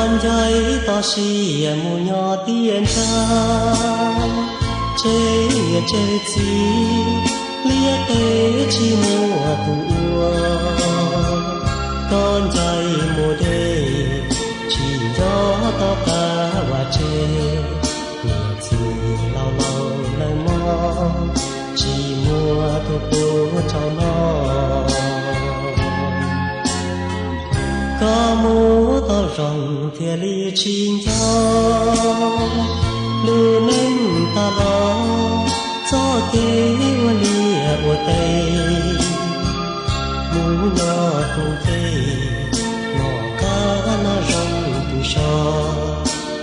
Ncaim toj siab mus nyob tiaj nrag, tseg niam tseg txiv, liaj teb tsis muaj tus ua. Koj ncaim mus deb, tsis nco toj kav vaj tse, niam txiv laus laus leej mob, tsis muaj tus pub rau noj. Koj mus tau zoo thiaj li tsis nco lub neej tag los, txoj kev ua liaj ua teb. Mus nyob koom teb, noj qab noj zoo tus so,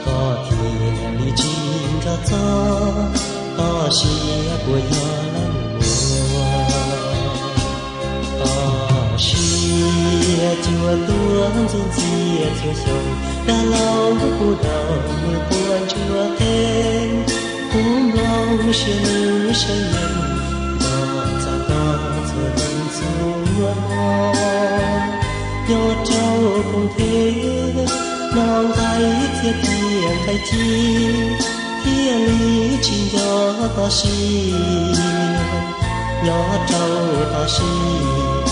koj thiaj li tsis nco txog toj siab puas yog leej muam. Toj siab cuaj tuag ntxuav ntxiag txhua xyoo, dab laug kuj daug nws quaj ntsuag qees, kuv nplooj siab nws seev yees, nco txog koj txhua leej txhua hmo. Nyob rau koom teb, noj nqaij txiag tiaj nqaij ci, thiaj li tsis nco toj siab. Nyob rau toj siab,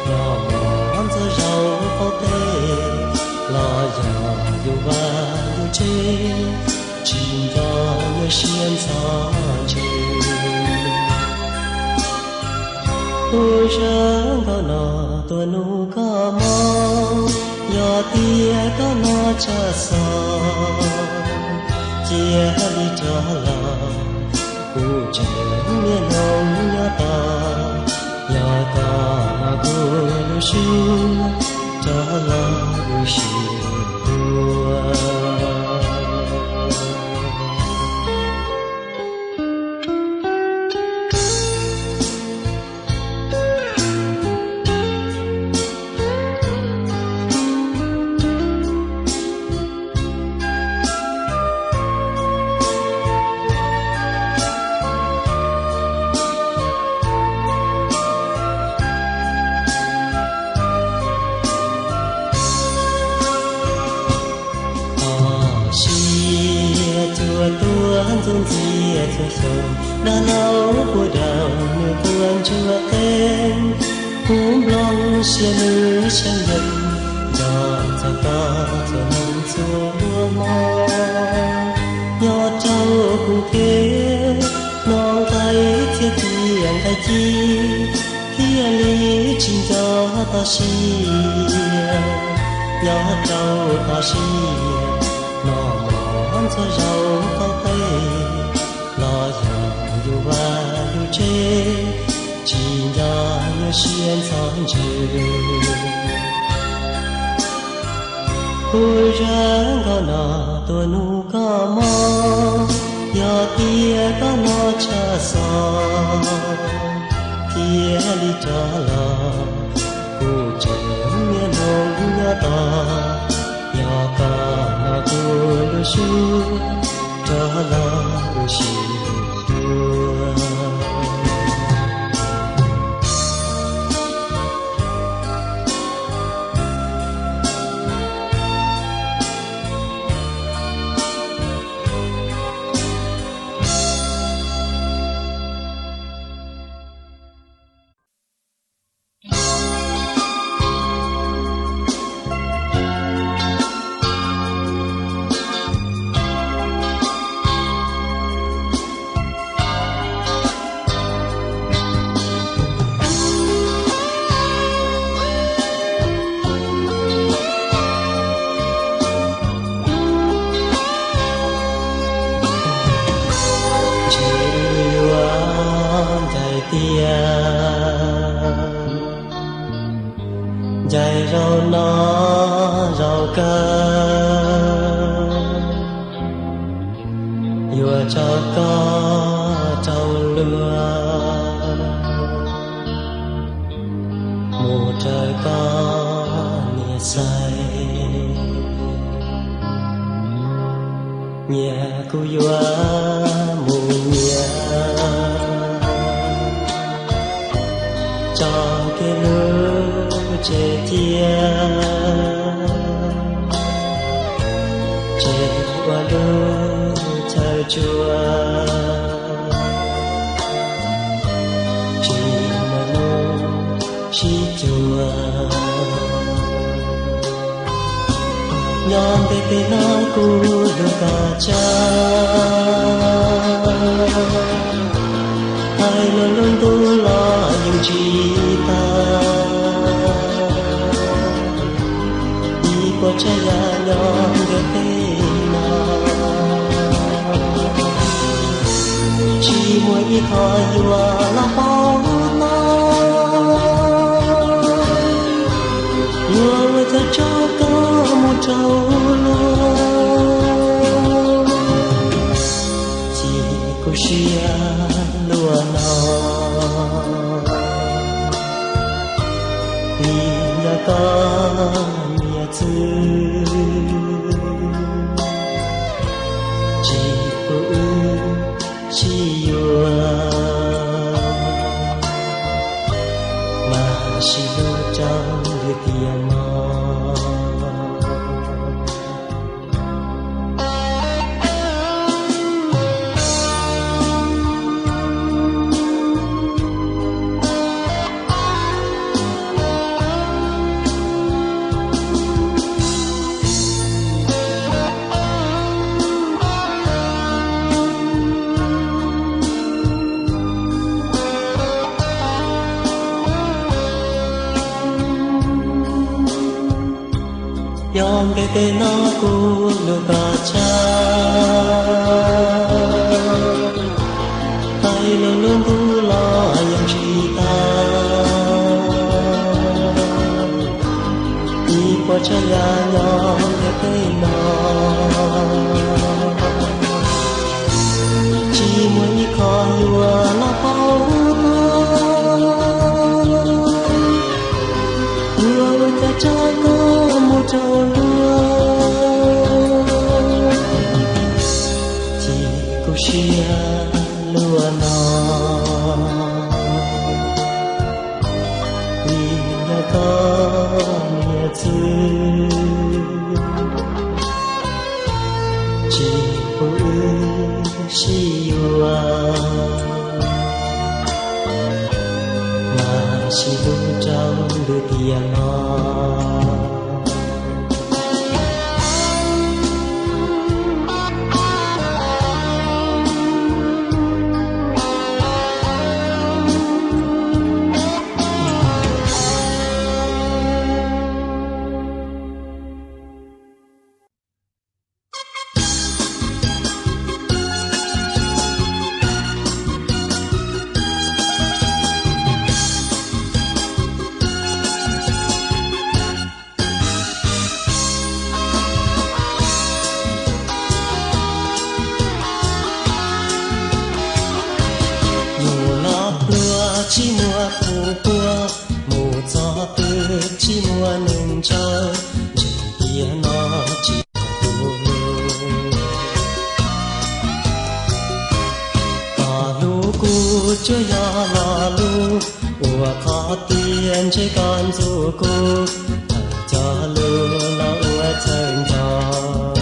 noj mov ntxuav zaub qaum teb, los yog yus vaj yus tsev, tsis nco nyuaj siab ntxhov ntsees. Kuv zaj nkauj no tuaj nug koj mob, yog tias koj noj tsawg xov, cia li rov los, kuv tseem niaj hnub nyob tos. Yog koj noj kuv lub siab, rov los wb sib hlub. Toj siab cuaj tuag ntxuav ntxiag txhua xyoo, dab laug kuj daug nws quaj ntsuag qees, kuv nplooj siab nws seev yees, nco txog koj txhua leej txhua hmo. Nyob rau koom teb, noj nqaij txiag tiaj nqaij ci, thiaj li tsis nco toj siab. Nyob rau toj siab, noj mov ntxuav zaub qaum teb, los yog yus vaj yus tsev, tsis nco nyuaj siab ntxhov ntsees. Kuv zaj nkauj no tuaj nug koj mob, yog tias koj noj tsawg xov, cia li rov los, kuv tseem niaj hnub nyob tos. Yog koj noj kuv lub siab, rov los wb sib hlub. Ntshe wb yuav ncaim tiag, ncaim zaum no zaum kawg, yuav tso koj rau luag, mus raws koj niam xaiv. Nyias kuj yuav mus nyias, tso kiag lub tsev cia. Chaw tsuas tsis muaj hnub sib cuag. Nyob ntev tej no kuv hlub koj tshaj, hais lus lub ntuj los yeej tsis tag. Ib puas tsav yam nyob ntev tej no, tsis muaj ib qho yuav los pauv tau. Luag ua cas tso koj mus rau luag, ces kuv siab luaj no. Vim yog koj niam txwv, tsis pub wb sib yuav, mas sib hlub rau lwm tiam no. Nyob ntev tej no kuv hlub koj tshaj, hais lus lub ntuj los yeej tsis tag. Ib puas tsav yam nyob ntev tej no, tsis muaj ib qho yuav los pauv tau. Luag ua cas tso koj mus rau luag, ces kuv siab luaj no. Vim yog koj niam txwv, tsis pub wb sib yuav, mas sib hlub rau lwm tiam no. Yus los pluag tsis muaj tus puag, mus txog twg tsis muaj neeg ntshaw, ntseeg tias no tsis yog kuv lus. Koj hlub kuv tsuas yog lo lus, ua qhov tias ntshe koj ntxub kuv, tawm cov lus los ua txhawj ntxog.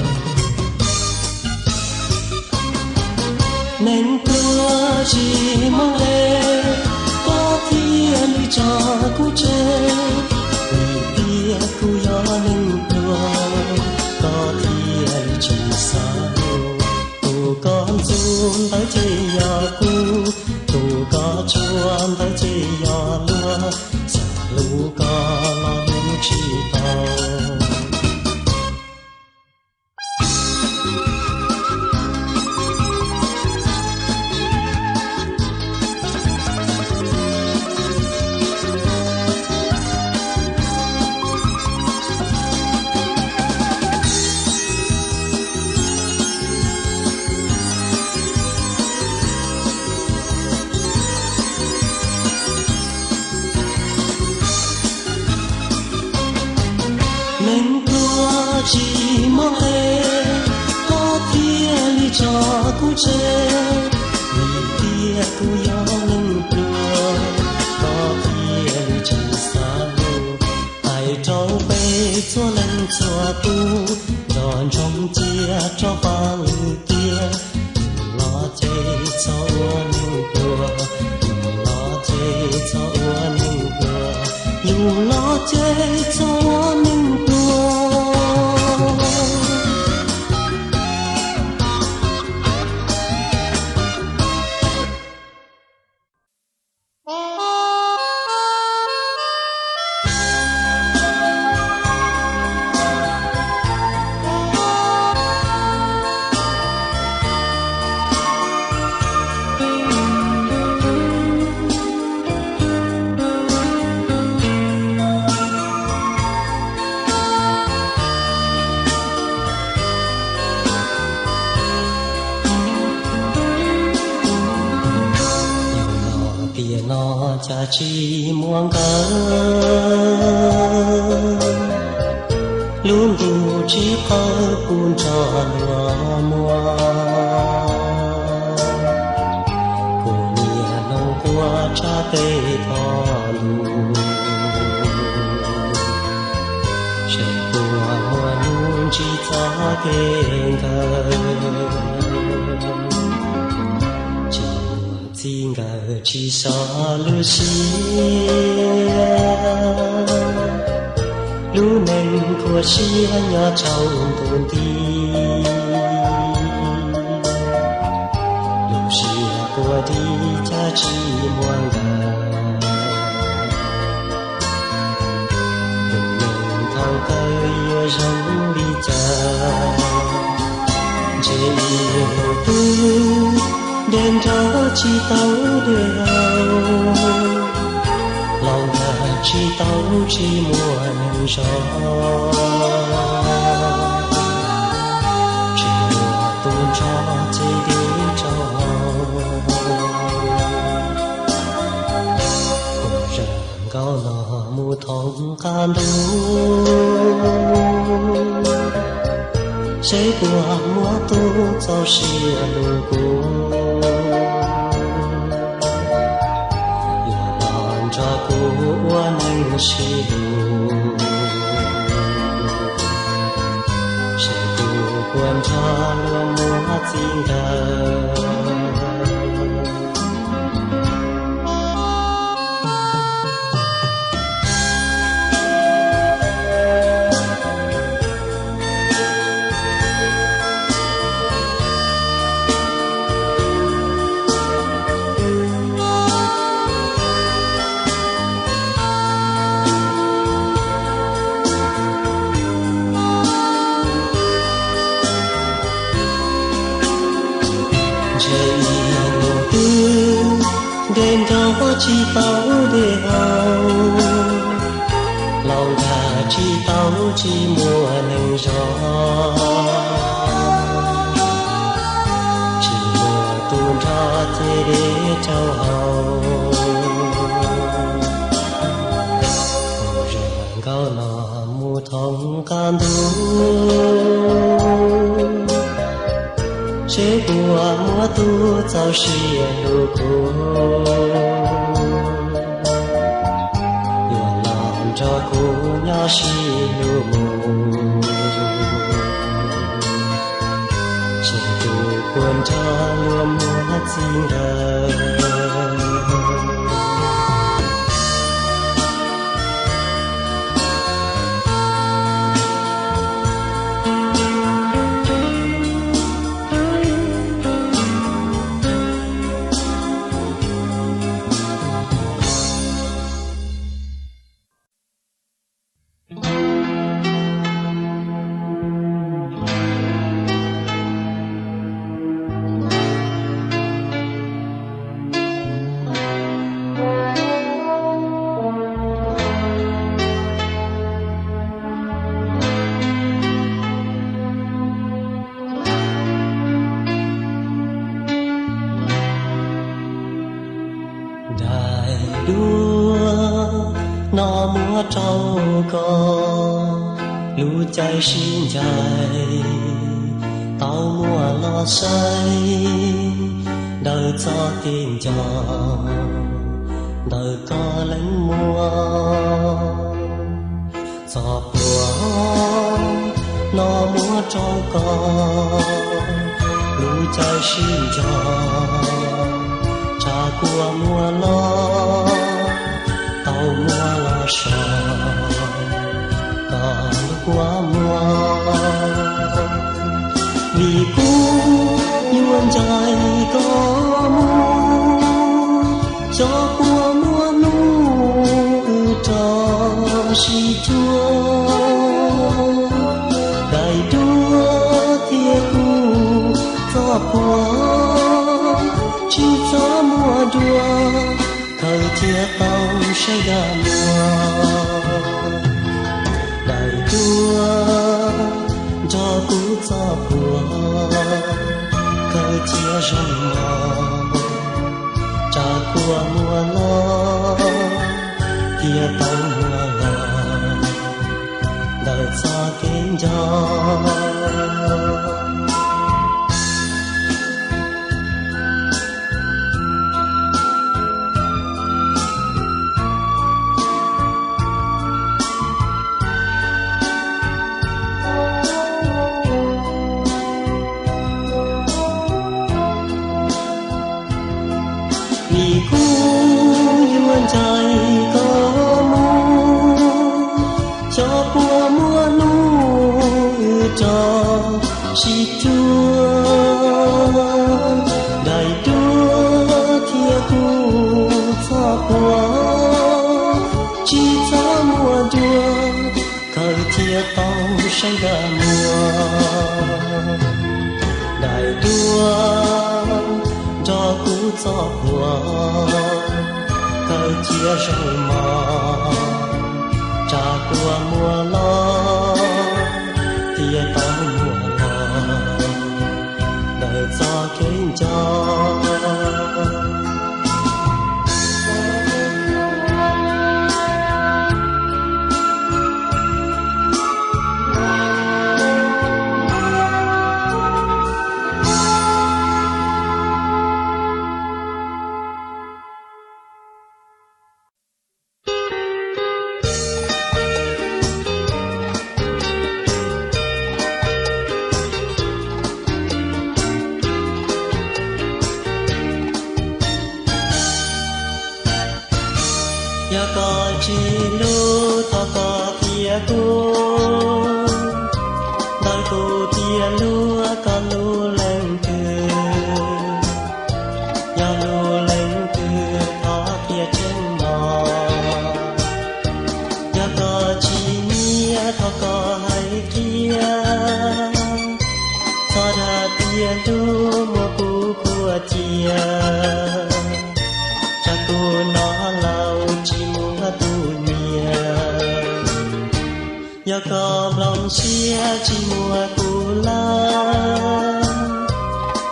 Neeg pluag tsis muaj nqe, koj thiaj li tso kuv tseg. Vim tias kuv yog neeg pluag, koj thiaj li tsis xav hlub. Tus koj ntxub ntawd ces yog kuv, tus koj tsuas ntawd ces yog luag. Xav hlub koj los hlub tsis tau. Neeg pluag tsis muaj nqe, koj thiaj li tso kuv tseg. Vim tias kuv yog neeg pluag, koj thiaj li tsis xav hlub. Hais rau peb txhua leej Txhua tus nco ntsoov cia rov fab lwm tiam, yus los ces txhob ua neeg pluag, yus los ces txhob ua neeg pluag, yus los ces txhob ua neeg pluag. Yog los tiam no cas tsis muaj nkawd, lub ntuj tsis qawm kuv nrog luag muag, kuv niaj hnub quaj tsa tes thov lus, seb puas muaj hnub ntsib txoj kev nkawd. Tsis muaj txij nkawm tsis so lub siab, lub neej khuav siab nyob tsaus ntuj nti, lub siab quaj dim cas tsis muaj nkawd. Tus neeg thaum kawg yuav zoo li cas, ntshe ib hnub twg dej nrog tsis tau dej haus, los nkag tsis tau tsis muaj neeg zov, tsis muaj tus nrog ces dej tsaus haus. Kuv zam nkaus no mus thoob qab ntuj, seb puas muaj tus txaus siab hlub kuv, yuav los nrog kuv ua neej sib hlub, seb kuv puas nrog luag muaj txij nkawm. Ntshe ib hnub twg dej nrog tsis tau dej haus, los nkag tsis tau tsis muaj neeg zov, tsis muaj tus nrog ces dej tsaus haus. Kuv zam nkaus no mus thoob qab ntuj, seb puas muaj tus txaus siab hlub kuv, yuav los nrog kuv nyob sib hlub mus, seb kuv puas nrog luag muaj txij nkawm. Daim duab no muab rau koj, lub caij sib ncaim tau muaj los saib, ntawm txoj kev nco ntawm koj leej muaj. Txoj pluag rau koj lub caij sib nco, tsam kua muag los tau muab los so koj lub kua muag. Vim kuv yuav ncaim koj mus, cov kua muag hnub wb rov sib cuag, daim duab thiab kuv txoj phuam tsis txhob muaj dua, khaws cia tau saib dag muag. Daim duab nrog kuv txoj phuam khaws cia zoo mog, tsam kua muag los thiaj tau muag los ntawm txoj kev nco. Vim kuv yuav ncaim koj mus, cov kua muag hnub wb rov sib cuag, daim duab thiab kuv txoj phuam tsis txhob muaj dua, khaws cia tau saib dag muag. Daim duab nrog kuv txoj phuam khaws cia zoo mog, tsam kua muag los thiaj tau muag los ntawm txoj kev nco. Yog koj tsis hlub thov koj qhia kuv, ntawm kuv thiaj hlub koj lub leej twg. Yog lub leej twg thov qhia tseeb mog. Yog koj tsis nyiam thov koj hais qhia, txhob dag tias hlub muab kuv khuam cia, tsam kuv hnov laus tsis muaj tus nyiam. Yog koj nplooj siab tsis muaj kuv lawm,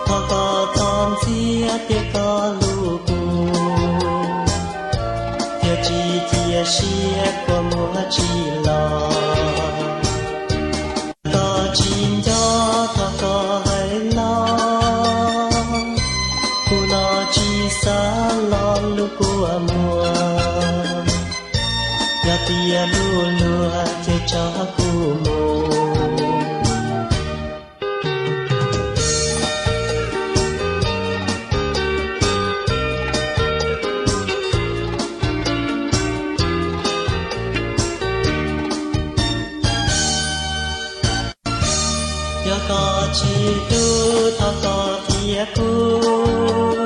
thov koj txhob ntxias tias koj hlub kuv, thiaj tsis cia siab kua muag tsis los. Koj tsis nco thov koj hais los, kuv no tsis xav los lub kua muag, yog tias hlub luag ces tso kuv mus. Yog koj tsis hlub thov koj qhia kuv,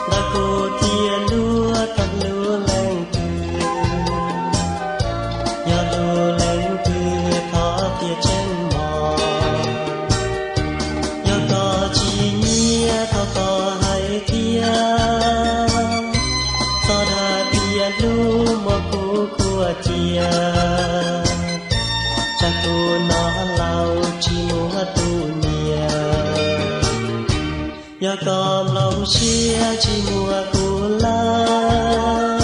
ntawm kuv thiaj hlub koj lub leej twg. Yog lub leej twg thov qhia tseeb mog. Yog koj tsis nyiam thov koj hais qhia, txhob dag tias hlub muab kuv khuam cia, tsam kuv hnov laus tsis muaj tus nyiam. Yog koj nplooj siab tsis muaj kuv lawm,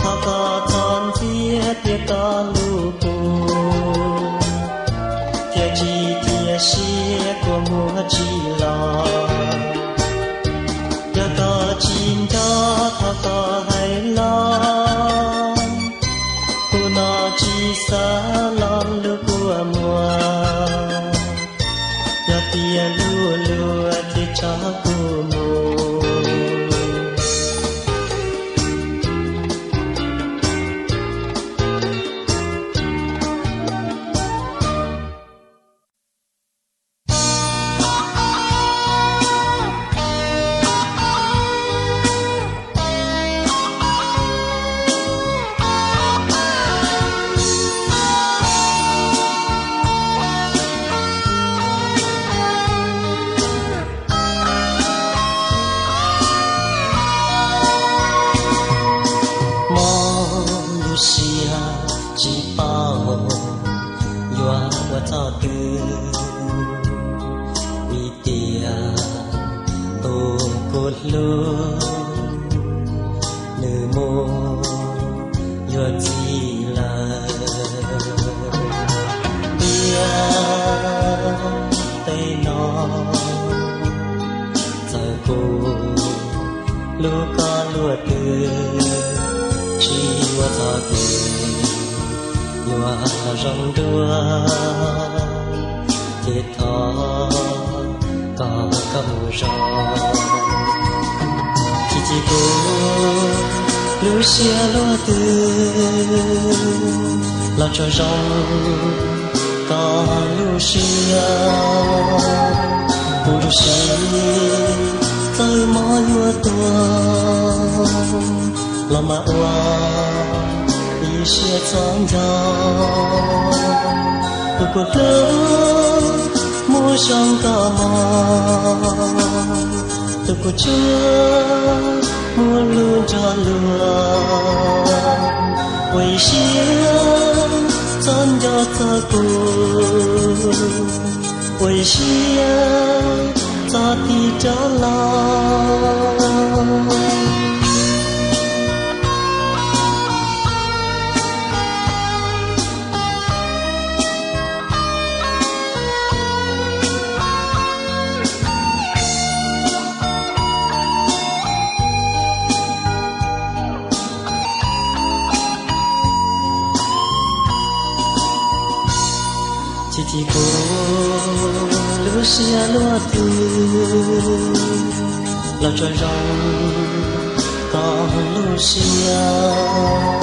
thov koj txhob ntxias tias koj hlub kuv, thiaj tsis cia siab kua muag tsis los. Yog koj tsis nco thov koj hais los, kuv no tsis xav los lub kua muag, Lub siab tsis paub yuav ua txoj twg, vim tias tus kuv hlub nws mus yuav txiv lawm. Tiam tej no txawm kuv hlub koj luaj twg, tsis ua txoj kev yuav los zoo dua, ces thov kom koj mus zoo. Tsis txi kuv lub siab luaj twg los tsuas zoo koj lub siab. Kuv lub siab txawm mob yuav tuag los mas ua ib siab txom nyog. Tus kuv hlub mus zoo koj mog, tus kuv tsuaj mus hlub nrog luag. Ua ib siab txom nyog txog kuv, ua ib siab txog tim rov los. Tsis txi kuv lub siab luaj twg los tsuas zoo koj lub siab.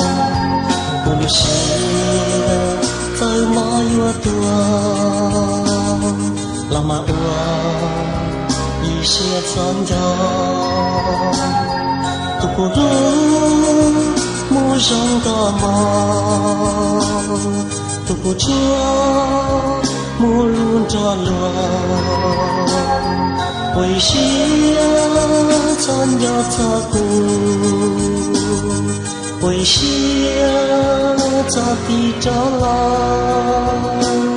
Kuv lub siab txawm mob yuav tuag los mas ua ib siab txom nyog. Tus kuv hlub mus zoo koj mog, tus kuv tsuaj mus hlub nrog luag. Ua ib siab txom nyog txog kuv, ua ib siab txog tim rov los.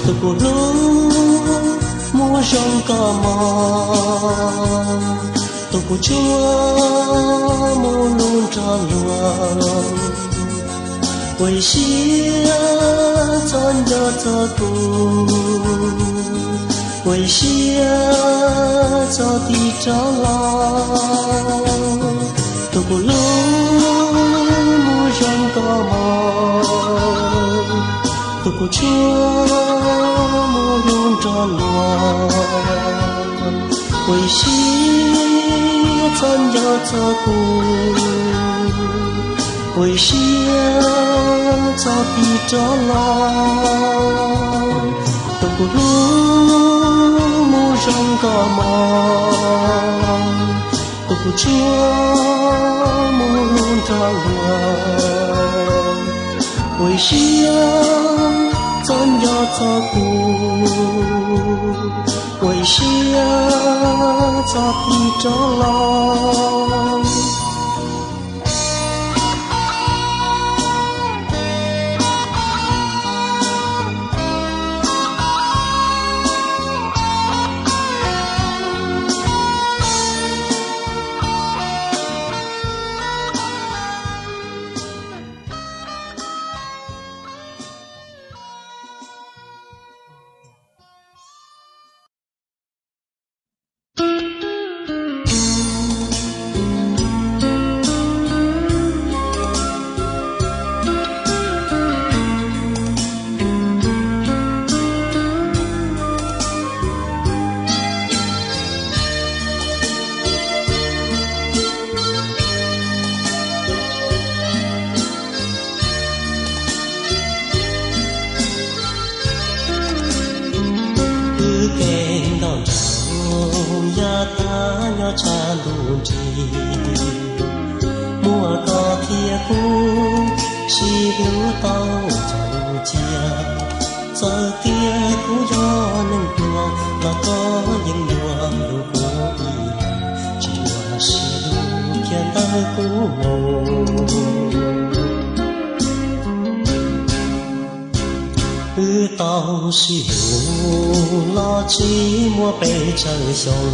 Tus kuv hlub mus zoo koj mog, tus kuv tsuaj mus hlub nrog luag. Ua ib siab txom nyog txog kuv, ua ib siab txog tim rov los. Tus kuv hlub mus zoo koj mog, tus kuv tsuaj mus hlub nrog luag. Ua ib siab txom nyog txog kuv, ua ib siab txog tim rov los. Tus kuv hlub mus zoo koj mog, tus kuv tsuaj mus hlub nrog luag. Ua ib siab txom nyog txog kuv, ua ib siab txog tim rov los. Wb kev ntaus nraug yav tag nyob tshav ntuj nrig, muaj koj thiab kuv sib hlub tau txog cia. Txawm tias kuv yog neeg pluag los koj yeej yuav hlub kuv ib leeg, tsis muaj sia hlub khiav ntawm kuv mus. Tau sim mus los tsis muaj pes tsawg xyoo,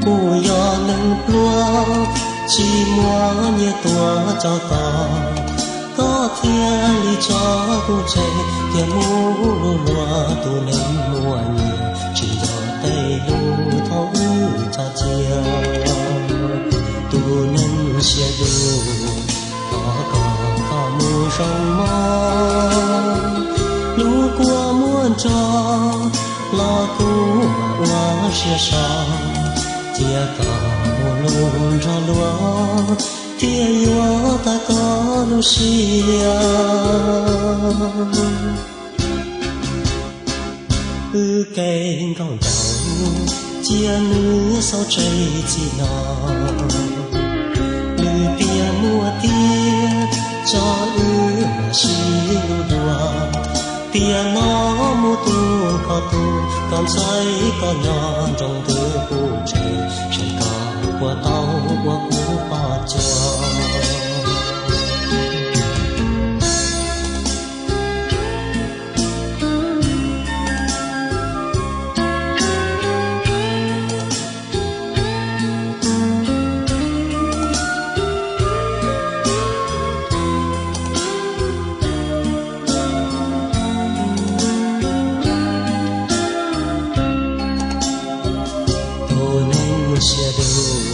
kuv yog neeg pluag tsis muaj nyiaj tuaj coj koj, koj thiaj li tso kuv tseg thiaj mus luag. Tus neeg muaj nyiaj tsis nco tej lus thaum wb cog cia, tus neeg siab dub, thov koj koj mus zoo mog. Lub kua muag nrog los kuv mam ua siab so, cia koj mus nrog luag thiaj yuav tag koj lub siab. Wb kev nkauj nraug cia nws xauj tseg txij no, lwm tiam muaj tiag tso wb mam sib hlub dua. Tiam no mus tu koj tu, koj ntxhais koj nyob nroog twg kuv tseem, tseem koj puas tau ua kuv poj cuag. Tus neeg siab dub,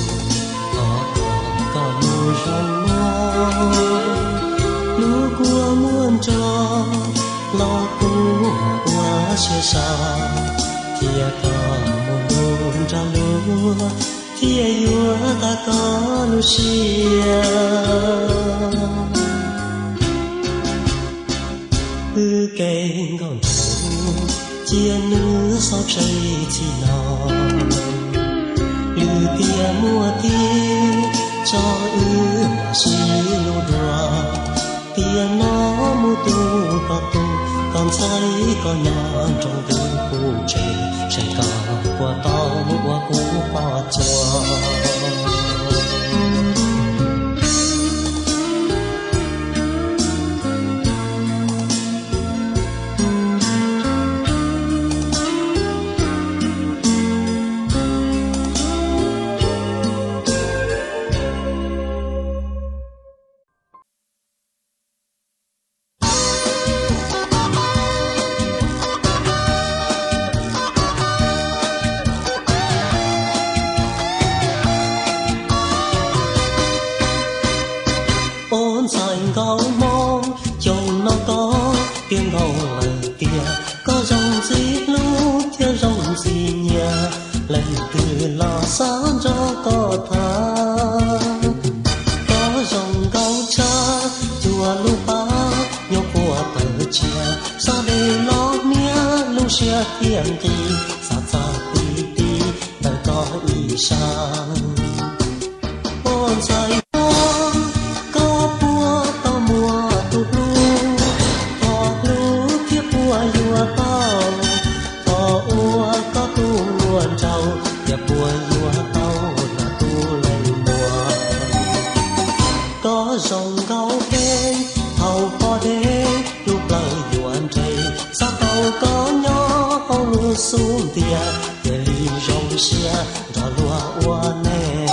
thov koj mus zoo mog. Lub kua muag nrog los kuv mam ua siab so, cia koj mus nrog luag thiaj yuav tag koj lub siab. Wb kev nkauj nraug cia nws xauj tseg txij no, lwm tiam muaj tiag tso wb mam sib hlub dua. Tiam no mus tu koj tu, koj ntxhais koj nyob nroog twg kuv tseem, tseem koj puas tau ua kuv poj cuag. Ua ntxhais nkauj hmoob, xyoo no koj tiav nkauj lawm tiag, koj zoo ntxim hlub thiab zoo ntxim nyiam, leej twg los xav nrog koj tham. Koj zoo nkauj tshaj cuag lub pab nyuam qhuav tawm tshiab, xav dej los hniab lub siab thiaj nqig, xav txog tib tib ntawm koj ib sab. Ua ntxhais nkauj, koj puas tau muaj tus hlub, thov hlub thiab puas yuav tau, thov ua koj tus hluas nraug, thiaj puas yuav tau tus leej muam. Koj zoo nkauj heev, thaum pom dheev lub plawv yuav nres, xav tau koj nyob hauv lub xub ntiag, thiaj li zoo siab nrog luag ua neej.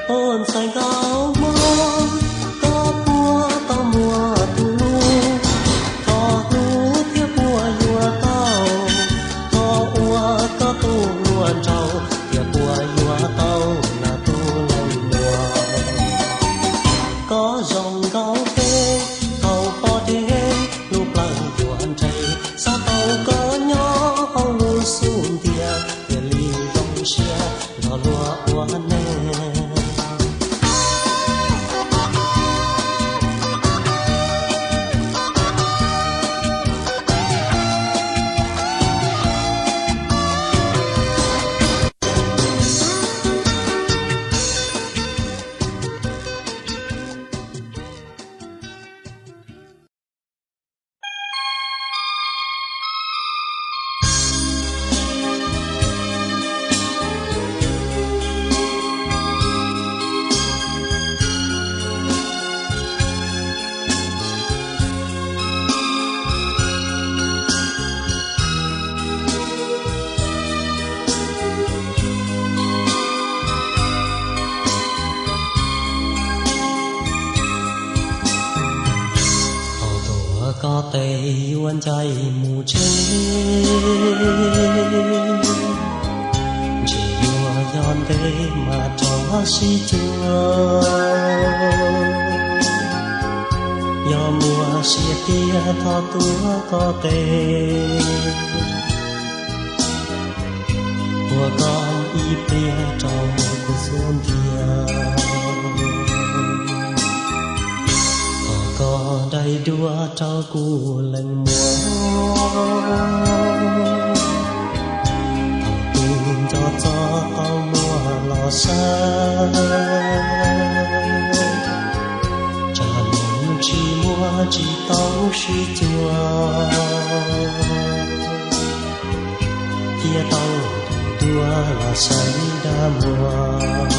Ua Koj tes yuav ncaim mus tsev, ntshe yuav yog ntev mas rov sib cuag. Yog muaj siab tiag thov tuav koj tes, ua koj ib pliag rau kuv xub ntiag. Thov koj daim duab rau kuv leej muam, thaum kuv nco txog tau muaj los saib, tsam no tsis muaj tsis tau sib cuag, thiaj tau daim duab los saib dab muag.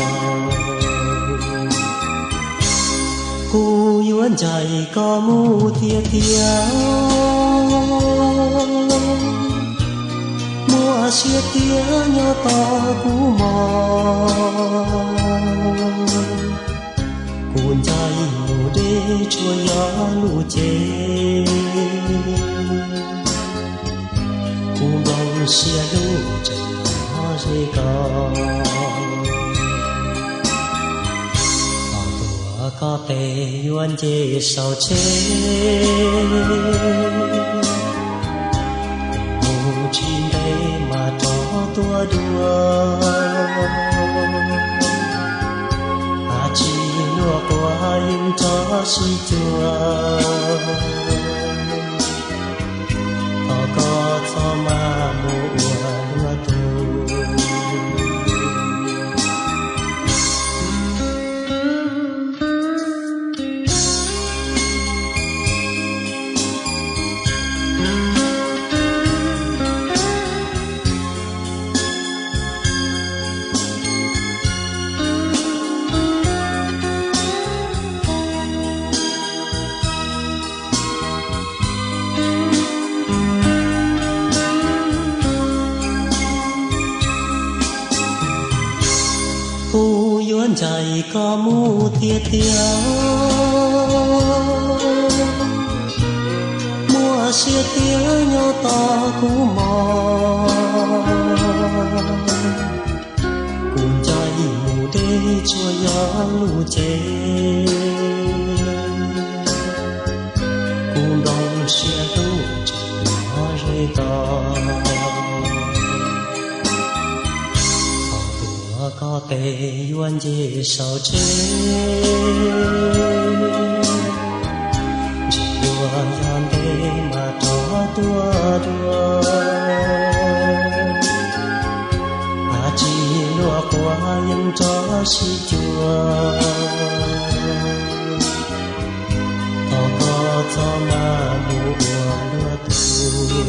Kuv yuav ncaim koj mus tiag tiag, muaj siab tiag nyob tos kuv mog. Kuv ncaim mus deb tsuas yog lub cev, kuv nplooj siab hlub tseem nyob ze koj. Thov tuav koj tes yuav nce saum tsheb, mus tsis ntev mas rov tuaj dua. Ab tsi luaj quav yeej rov sib cuag, thov koj txhob maj mus ua luag tug. Kuv yuav ncaim koj mus tiag tiag, muaj siab tiag nyob tos kuv mog. Kuv ncaim mus deb tsuas yog lub cev, kuv nplooj siab hlub tseem nyob ze koj. Thov tuav koj tes yuav nce saum tsheb, ntshe yuav yog ntev mas rov tuaj dua. Ab tsi luaj quav yeej rov sib cuag, thov koj txhob maj mus ua luag tug.